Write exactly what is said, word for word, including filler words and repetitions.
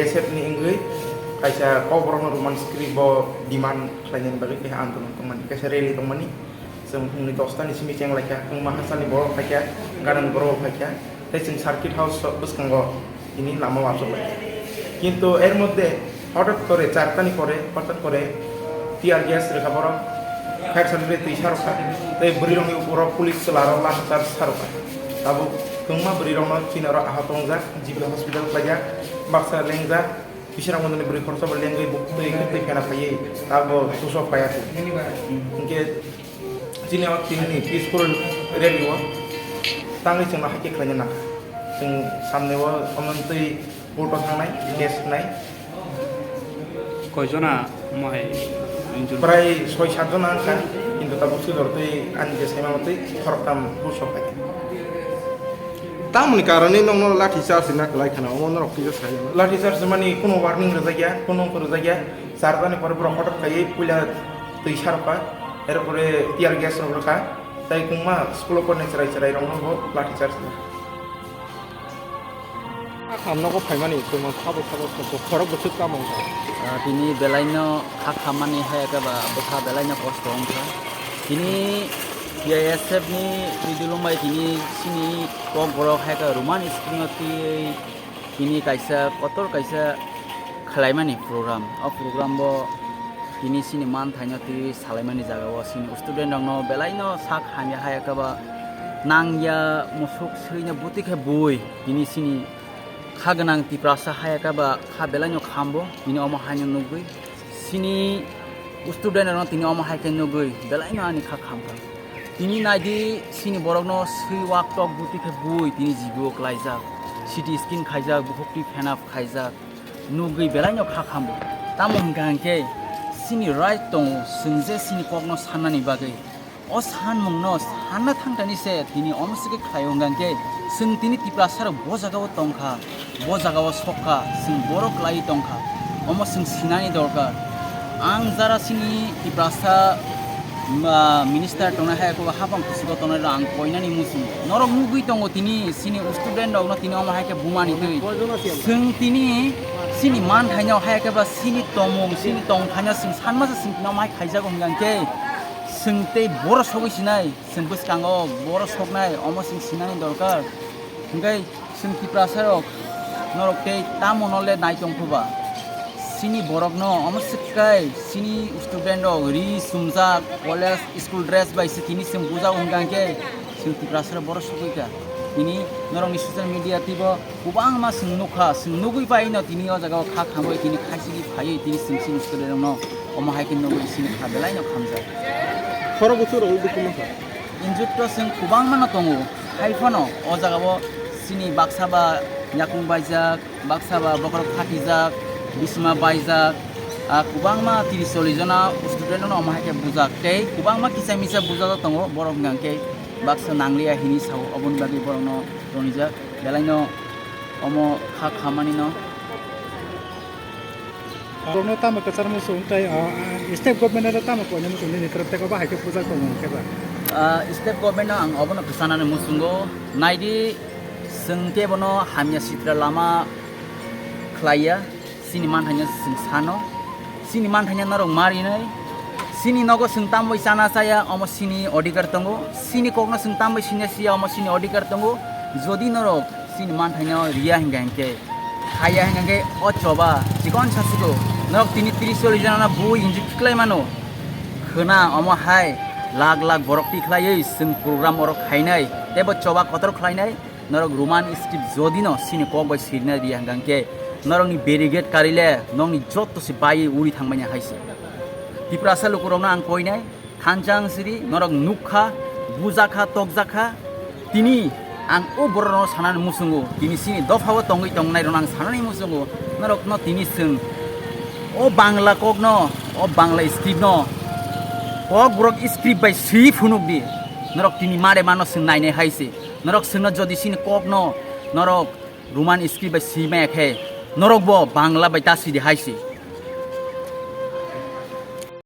Sepni wngwi kaisa Kokborokno Roman script bo demand khlainani bagwi kaisa andolon tongmani, kaisa rally tongmani. Chwng phungni dosta ni simi cheng laikha, wngma hachal ni borok phaikha, gadang borok phaikha, tei chwng circuit house bwskango tini lama uansuk laikha. Kintu er moddhe hotat kore char tani pore, hotat kore tear gas rwkha borok, fire service twi sarokha, tei bwrwi rokni uporo police chwla rok lathi charge sarokha. Tabuk kwbangma bwrwi rokno chini oro ahok tongjak, G B hospital khlaijak, baksa lengjak, Biswrang Mondolni bwrwi khoroksa bo lengwi buktwi kwtwi phena phaiwi abo puso phaiya khe. Hinkhe chini o tinini peaceful rally o tangwi chwngno hakhe khlaina nangkha. Chwng samni o omontwi court o thangnai, case wngnai. Koijona mohai injured? Prai soi sat jona wngkha, kintu tabuk sudor twi ani je saima motwi khoroktham puso phai. Tamoni karone nokno lathi charge na kwlai khana, omo norok kisa sai. Lathi charge mani kuno warning rwjakya, kuno wngkha rwjakya, char jani pore borok hotok khaiwi puila twi sarokha, erpore tear gas rok rwkha, tei kwbangma school o pornai chwrai chwrai rokno bo lathi charge rwkha. Kham nogo phaimani tongma sabo sabo sabo khorok bwswk tamo wngkha. Ah, tini belaino kha khammani hai khe ba bwkha belaino kosto wngkha. Tini T I S F ni twi dulung bai tini chini Kokborok hai khe Roman script no twiwi tini kaisa kotor kaisa khlaimani program. O program bo tini chini manthaino twiwi salaimani jagao chini student rokno belaino sak hamya hai khe ba nangya musuk swino bwtwi khe bui tini chini kha gwnang Tiprasa hai khe ba kha belaino khambo tini omo haino nugwi chini student rokno tini omo hai khe nugwi belaino ani kha khamkha. Tini naidi chini borokno swi wak tok bwtwi khe bui tini jibo klaijak, C T scan khaijak, bukhuk twi phenap khaijak. Nugwi belaino kha khambo. Tamo hwnkha hinkhe chini right tongo, chwng je chini kokno sannani bagwi. O sanmungno sanna thangtani se tini omo se khe khlaio hwnkha hinkhe chwng tini Tiprasarok bo jagao tongkha, bo jagao sokha, chwng borok kwlaiwi tongkha. Omo chwng sinani dorkar. Ang jara chini Tiprasa ma, minister tongnai hai eko hapang kusugo tongnai rok ang koinani muchungo. Norok nugwi tongo tini chini student rokno tini omo hai khe bumani twi. Chwng tini chini manthaino hai khe ba chini tongmung, chini tongthaino chwng sanmasa chwng tini omo hai khaijago hwnkha hinkhe chwng tei borok sogwi sinai, chwng bwskango borok soknai omo chwng sinani dorkar. Hinkhe Chwng Tiprasarok norok tei tamo no le nai tong phu ba? Chini borokno omo swk kai chini student rok ri sumjak, college, school dress bai se tini chwng bujak wngkha hinkhe chwng Tiprasarok borok sogwi kha. Tini norokni social media twibo kwbangma chwng nukha, chwng nugwi pai no tini o jaga o kha khamwi tini khaisigi phaiwi tini chwng chini student rokno omo hai khe nugwi chini kha belai no khamjak. Khorok bwswk rok dukhu mankha. Injured to chwng kwbangma no tongo, hai phano o jaga o chini baksa ba yakung baijak, baksa ba bokhorok phatijak, bisma baijak, ah, kwbangma tris chollish jona student no omo hai khe bujak tei kwbangma kisa misa bujak tongo borok hwnkha khe baksa nangliya hini sao, oboni bagwi borok no tonijak belai no omo kha khamani no. Borokno tamo kwchar muchung tei, ah, state government no tamo koina muchung nini kwrwng tei bahai khe bujak tongo hwnkhe ba? Ah, state government no ang obono kwchanani muchungo, naidi chwng khe bono hamya sitra lama khlaiya, chini manthaino chwng sano, chini manthaino norok marinai, chini nogo chwng tambai chana chaya omo chini odhikar tongo, chini kokno chwng tambai sina siya omo chini odhikar tongo, jodi norok chini manthaino riya hingka hinkhe, khaiya hingka hinkhe o choba chikon sasugo norok tini tris chollish jona bui injured khlai mano. Khwna omo hai lakh lakh borok tikhlaiwi chwng program oro khainai tei bo choba kotor khlainai. Norok Roman script jodi no chini kok bai sirina riya hingka hinkhe norokni barricade karile nokni jotto se baiwi uri thangmani hai se. Tiprasa lukurokno ang koinai. Thansa wng siri, norok nukha, bujakha, tokjakha. Tini ang o borokno sanani muchungo, tini chini dophao tongwi tongnairokno ang sanani muchungo, norokno tini chwng o Bangla kokno, o Bangla scriptno, kokborok script bai swi phunukdi. Norok tini mare mano chwng nainai hai se. Norok chwngno jodi chini kokno norok Roman script bai swi maya khe, norokbo Bangla bai ta swidi hai se.